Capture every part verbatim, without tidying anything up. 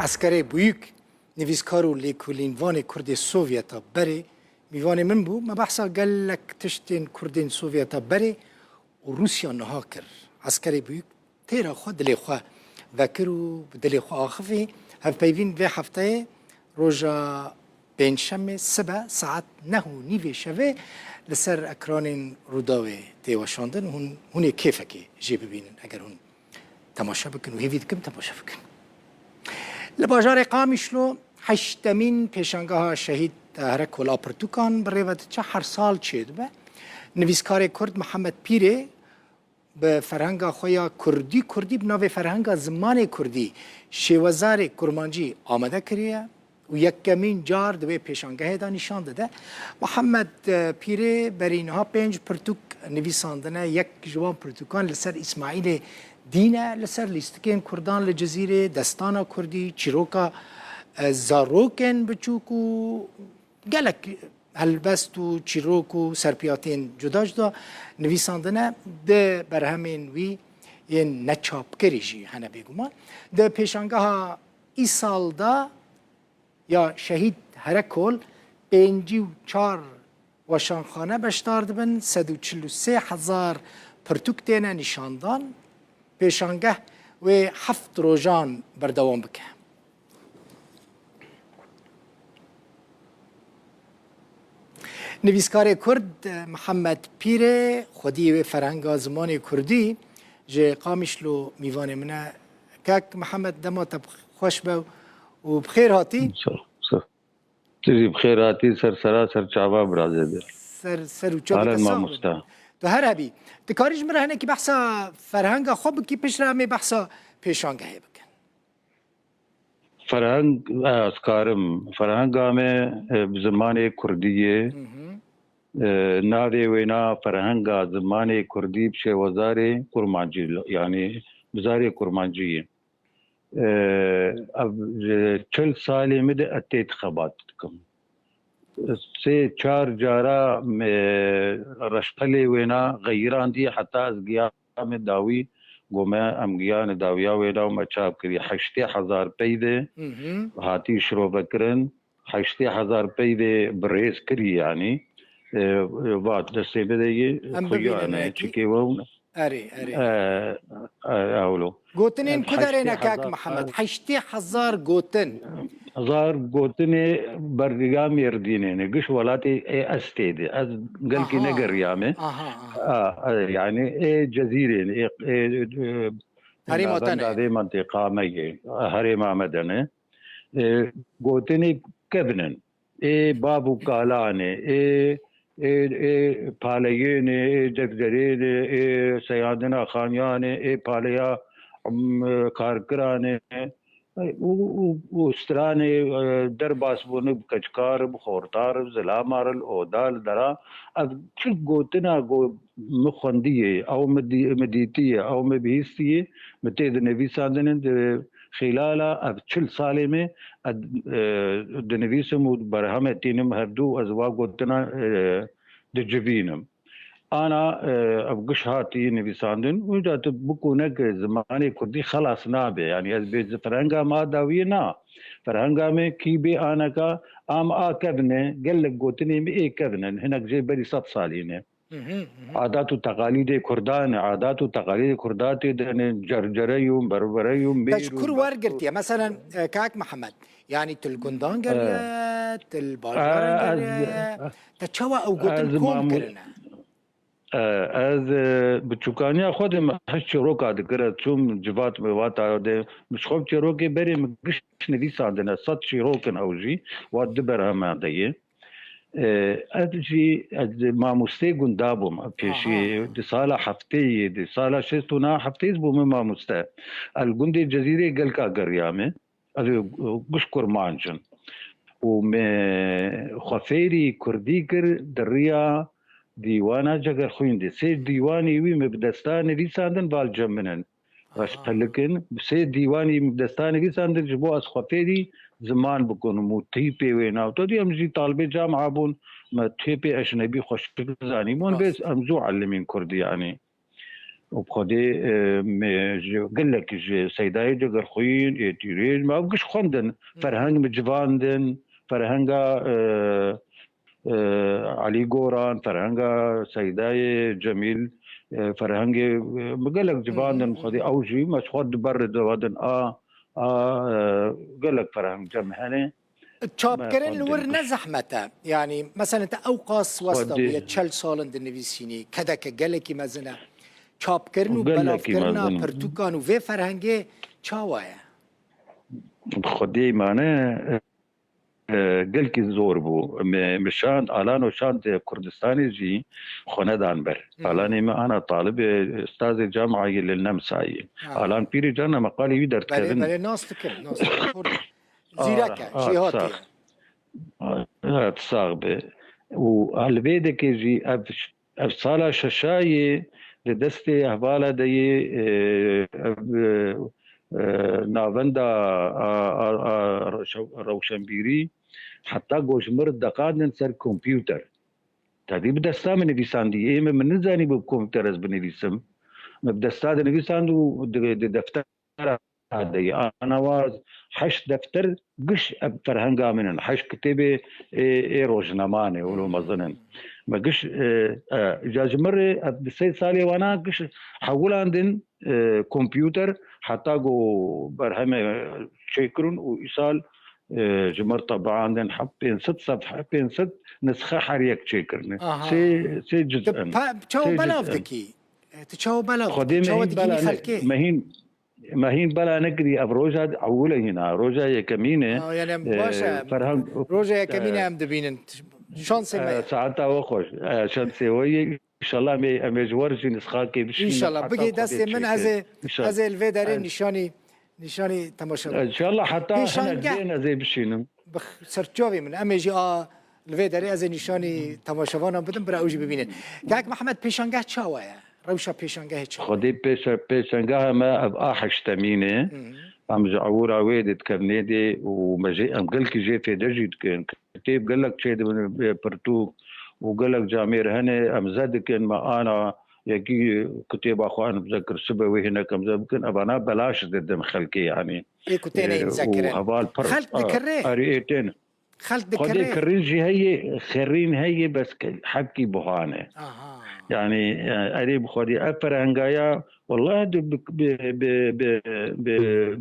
Eskerê Bûyîk, nivîskar û lêkolînvanê Kurdê Sovyeta berê, mîvanê min bû. Me behsa gelek tiştên Kurdên Sovyeta berê û Rûsya niha kir. Eskerê Bûyîk têra xwe dilê xwe vekir û bi dilê xwe axivî. Hevpeyvîn vê hefteyê roja pêncşemê sibe saet neh û nîvê şevê li ser ekranên Rûdawê tê weşandin. Hûn, hûn ê kêfekê jê bibînin eger hûn temaşe bikin û hêvî dikim temaşe bikin. Li bajarê Qamîşlo heştemîn pêşangeha Şehîd Herekol a pirtûkan bi rê ve diçe, her sal çêdibe. Nivîskarê Kurd Mihemed Pîrê bi ferhenga xwe ya kurdî, kurdî bi navê ferhenga zimanê kurdî, şêwezarê kurmancî amade kiriye û yekemîn car di wê pêşangehê de nîşan dide. Mihemed, e, Pîrê berî niha pênc pirtûk nivîsandine. Yek ji wan pirtûkan li ser Îsmaîlê Dîn e, li ser lîstikên kurdan li Cizîrê, destana kurdî, çîroka, e, zarokên biçûk û gelek helbest û çîrok û serpiyatên cuda cuda nivîsandine. Di berhemên wî yên neçapkirî jî hene bêguman. Di pêşangeha îsal de ya Şehîd Herekol pêncî û çar weşanxane beşdar dibin, sed û çil û sê hezar pirtûk têne nîşandan. Pêşangeh wê heft rojan berdewam bike. Nivîskarê Kurd, Mihemed Pîrê, xwediyê wê ferhenga zimanê Kurdî, ji Qamîşlo mîvanê min e. Kak Mihemed, dema te xweş be û bi xêr hatî. Sağ ol, sağ ol. Tu jî bi xêr hatî ser sera ser çava birazê de. Ser, ser û çavê te sax bin. Mamoste. Tu her hebî. Dikarî ji min re hinekî behsa ferhenga xwe bikî, piştre em ê behsa pêşangehê bikin. Ferheng, ez karim. Ferhenga me, e, bi zimanê kurdî ye. Hı hı. E, navê wêna ferhenga zimanê kurdî bi şêwezarê kurmancî, yanî bi zarê kurmancî ye. E, ev, ji çil salê min de ez tê de xebat dikim. Sê çar cara me reşpelê wêna xeyirandiye, heta ez giyame dawî, gome em giyane dawiya wêna û me çap kiriye. Heştê hezar peyvê Hı hı. hatî şirovekirin. Heştê hezar peyvê bi rêz kirî, yanî, e, va destê bideyê. Em bibînin xuyane, wekî. Çikê we hûn. Erê, erê. E, e, ewlo. Gotinên ku derê ne, kak Mihemed? Heştê hezar gotin. Hezar gotinê berdiya Mêrdînê ne. Giş welatê ê ez tê de. Ez gelkî Aha. negeriyame. Aha, aha. A, e, yanî ê Cezîrê ne, ê, ê, e, Herêma te ne. Navenda vê mentiqa me ye. Herêma me de ne. E, gotinê kevin in. Ê bav û kalanê, ê, ê, ê paleyênê, ê cevcerênê, ê seyandina xaniyanê, ê paleya, m, karkiranê, û, û, û stranê, e, derbas bûne bi keçkar, bi xortar, bi zilamar, li oda, li dera. Ev çi gotina go-, min xwendiye, ew min dî-, min dîtiye, ew min bihîstiye, min tê dinivîsandinin, di xîlala ev çil salê me, ez, e, dinivîsim û berhemê tînim hevdû, ez va gotina, e, dicivînim. Ana, e, ev giş hatî nivîsandin, wî de tu bikûne ki zimanê kurdî xelas nabe. Yanî ez bê ferhenga ma dawiyê na. Ferhenga me kî bê aneka, am a kevne, gelek gotinê me ê kevne, hinek jê berî sed salî ne. Hı hı, hı hı. Adat û teqalîdê Kurdan e, adat û teqalîdê Kurda tê de ne, cercere yûn, berbere yûn, mêr. Te ji kur wergirtiye? Meselen, e, kak Mihemed, yanî tu li gundan geriye, tu li bajaran geriye, te çawa ew gotin kom kirine? E, ez, e, biçûkaniya xwe de min hişt çîroka dikir, ez çûm civat mivata de, min ji xwe çîrokê berê min giş nivîsandine, sed çîrok in ew jî, wa du berhema de ye. E, ez jî, ez mamosteyê gunda bûm, pêşî Aha. di sala heftê yê, di sala şêst û neh heftê bûme mamoste. Ez li gundê Cezîrê gelka geriyame. Ez ê giş kurmanc in. Û me xwe fêrî kurdî kir di riya dîwana Cegerxwîn de. Sê dîwanê wî me bi desta nivîsandin, val cem min in. Reşpelik in. Sê dîwanê me bi desta nivîsandin ji bo ez xwe fêrî ziman bikim û tîpê wê navto dî. Em jî talibê camia bûn. Me tîpê ecnebî xweşik zanîbûn. Rast. Bês em zû elimîn kurdî yanî. û bi Xwedê, e, me ji gelek ji Seydayê Cegerxwîn, ê Tîrêj, me ev giş xwendin. Ferheng mi civandin, ferhenga, e, e, Elî Goran, ferhenga Seydayê Cemîl, e, ferhengê, e, mi gelek civandin. Xwedê ew jî me ji xwe di ber de vadin a, a, e, gelek ferheng cem hene. Çapkirin li wir ne zehmet e. Yanî, meselen, te ew qas westa bûye, çel sal in dinivîsînî, kedeke gelekî mezin e. Çapkirin û belavkirina pirtûkan û vê ferhengê çawa ye? Bi Xwedê mane, e, gelkî zor bû. Me, me şand, Alano şand Kurdistanê jî xwe nedan ber. Alanê me ana talibê, ustazê camiayê li Nemsayê. Alan pîrê carna me qalê wî derdikevin. Belê, belê, nas dikim, nas dikim. Zîrek e, jêhatî ye. Sax be. Û li vê dekê jî ev, ev sala şeşayê di destê hevala de yê, e, ev, e, e, navenda a, a, a, reşe-, rewşenbîrî heta ku ji mir diqandin ser kompûter. Tevî bi desta min nivîsandî. Ê min, min nizanî bi kompûter ez binivîsim. Min bi desta dinivîsand û di, di deftera de ye. Ana wa heşt defter giş ev ferhenga min in. Heşt kitêbê ê, ê rojnaman ê, wilo mezin in. Me giş, e, e, ca ji min re ev di sê salê wana giş hewlandin, e, kompûter, heta ku berhemê çêkirin û îsal, e, ji mir tebaandin heb pênc sed sefhe, pênc sed nisxe her yek çêkirine. Aha. Sê, sê ciz Tu in. pa-, çawa Sê belav ciz in. dikî? E, tu çawa belav Xwedê dikî? Çawa mehîn digihînî bela ne-, xelkê? mehîn, mehîn bela nekirî. Ev roja ewil e hîna. Roja yekemîn e. Ha, yani em E, baş e. Ferhang Roja yekemîn e E, em dibînin. Şansê me e, ye. Saeta we xweş. E, şansê we ye. Înşallah em ê, em ê ji we re jî nisxakê bişînin. Înşallah. Heta Bigê Xwedê destê min, ez çêke. ê, Înşallah. ez ê li vê derê Ez nîşanî, nîşanî temaşe Ez, bikim. Înşallah heta hinek Pêşange. bên ez ê bişînim. Bi serçavê min. Em ê jî a li vê derê ez ê nîşanî temaşevanan bidim, bira ew jî bibînin. Kak Mehmed, pêşangeh çawa ye? Rewşa pêşangehê çawa ye? Xwedê pêşe-, pêşangeha me ev a heştemîn e. Hı hı. Em ji ewira wê dê dikevnê dê û me jê, em gelkî jê fêde jî dikin. Kitêb gelek çêdibin, e, pirtûk û gelek camêr hene, em ze dikin, me ana yekî kitêba xwe em ze kir, sibe wê hinek em ze bikin, evana belaş didin xelkê, yanî. Ê ku têne E, ên û zekirin. heval pir, Xelk a, dikirê. erê ê tên. Xelk Xwedê dikirê. kirîn jî heye, xirîn heye, bes ke-, hebkî buhane. Aha. Yanî, e, erê bi Xwedê ev ferhengaya, wallahî, bi, bi, bi, bi, bi,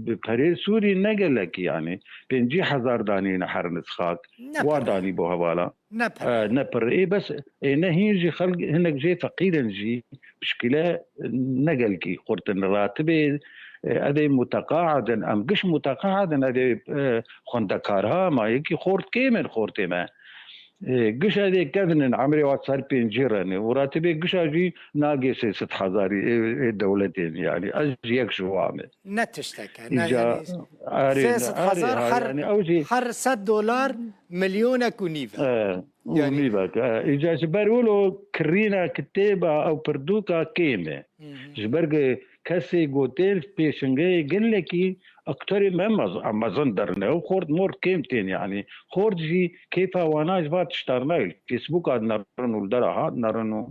bi perê Sûrî ne gelekî, yanî. Pêncî hezar danîne her nisxak. Ne Wa pir e. danî bo hevala. Ne pir. E, ne pir. Ê, bes, ê, ne hîn jî xelk, hinek jê feqîr in jî, pişkîle ne gelkî xurt in. Ratibê, e, ev ê muteqaid in, em giş muteqaid in, ev ê, e, xwendekar ha, ma yekî xort kêm in xortê me. E, giş ev ê kevin in, emrê wa ser pêncî re ne. Û ratibê gişa jî nagê sê sed hezarî, ê, ê dewletê ne, yanî. Ez jî yek ji wan me. Ne tiştek e, ne, Îca, yanî, erê, sê sed hezar erê, ha, her, yanî, ew jî her sed dolar milyonek û nîv e. E, û Yanî nîvek, e, îca ji ber wilo kirîna kitêba ew pirtûka kêm e. Hı hı. Ji ber ku kesê gotê pêşingeyê gelekî aktorê me mez-, mezin derine. Ew xort mort kêm tên, yanî. Xort jî kêfa wana ji va tişta re nayê. Li Facebooka dinerin û li dera hat dinerin û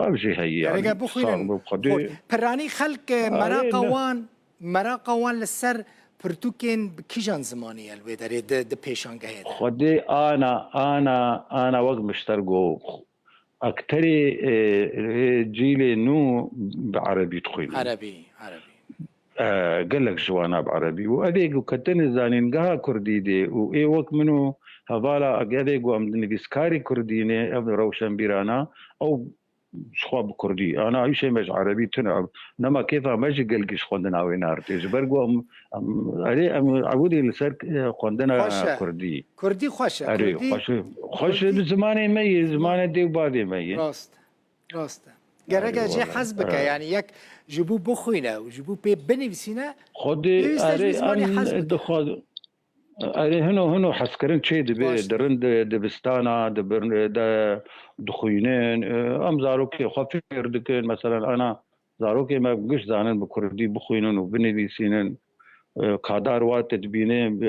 ev jî heye, Gerek e yanî. bixwînin. Sağ ol, Xwedê. Xort. Piranî xelk, e, Erê, meraqa ne- wan, meraqa wan li ser pirtûkên bi kîjan zimanî ye li wê derê di, di pêşangehê de? Xwedê ana, ana, ana wek mişter got. Akterê, e, e, cîlê nû bi erebî dixwînin. Erebî, erebî. E, gelek ji wana bi erebî. Û ev ê ku ketine zanîngeha kurdî dê û ê wek min û hevala, ev ê ku em nivîskarê kurdî ne, ev rewşenbîrana, ew ji xwe bi kurdî. Ana îşê me ji erebî tune. Nema kêfa me jî gelkî ji xwendina wê nardê. Ji ber ku em, em, erê em ewilî li ser, e, xwendina Xweş e. kurdî. Kurdî xweş e. Erê, Kurdî, xweş e. Xweş e, Kurdî bi zimanê me ye, zimanê dê û bavê me ye. Rast. Rast e. Gerek e Erê, jê wala. hez bike. E. Yanî yek ji bo bixwîne û ji bo pê binivîsîne, Xwedê, pêwîst e ji erê, zimanê em hez bike. dixwaz-, erê, hino, hino hezkirin çê dibe, Baş. dirin di, dibistana, di bir-, de dixwînin, e, em zarokê xwe fêr dikin. Meselan, ana zarokê me giş zanin bi kurdî bixwînin û binivîsînin. E, kadar wa te dibîne, e,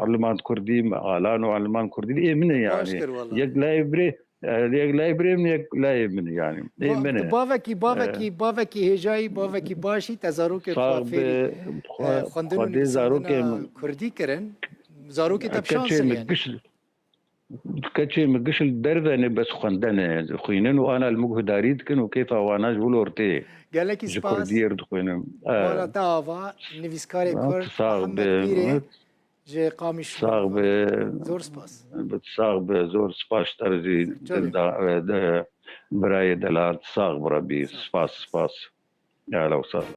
eliman kurdî, alan û eliman kurdî, ê min e Baş yanî. kir wala. Yek layê birê, E, yek layê birê min, yek layê min, yani. Ê min e. Bavekî, bavekî, bavekî hêjayî, bavekî başî te zarokê xwe fêrî, e, xwendin û nivîsandina kurdî kirin. Zarokê te bi şans e yani. Keçê min giş li derve ne, bes xwendene, xwînin û ana li min guhdarî dikin û kêfa wana ji wilo tê. Gelekî spas. Ji kurdiyê re dixwînim. Wala te ava, nivîskarê kurd Mihemed Pîrê ji Qamişlo. Sax be. Zor spas. Sax be, zor spas ji te re jî, dilda, e, de, birayê delal, sax bi rebî, spas, spas. Ehla û sahla.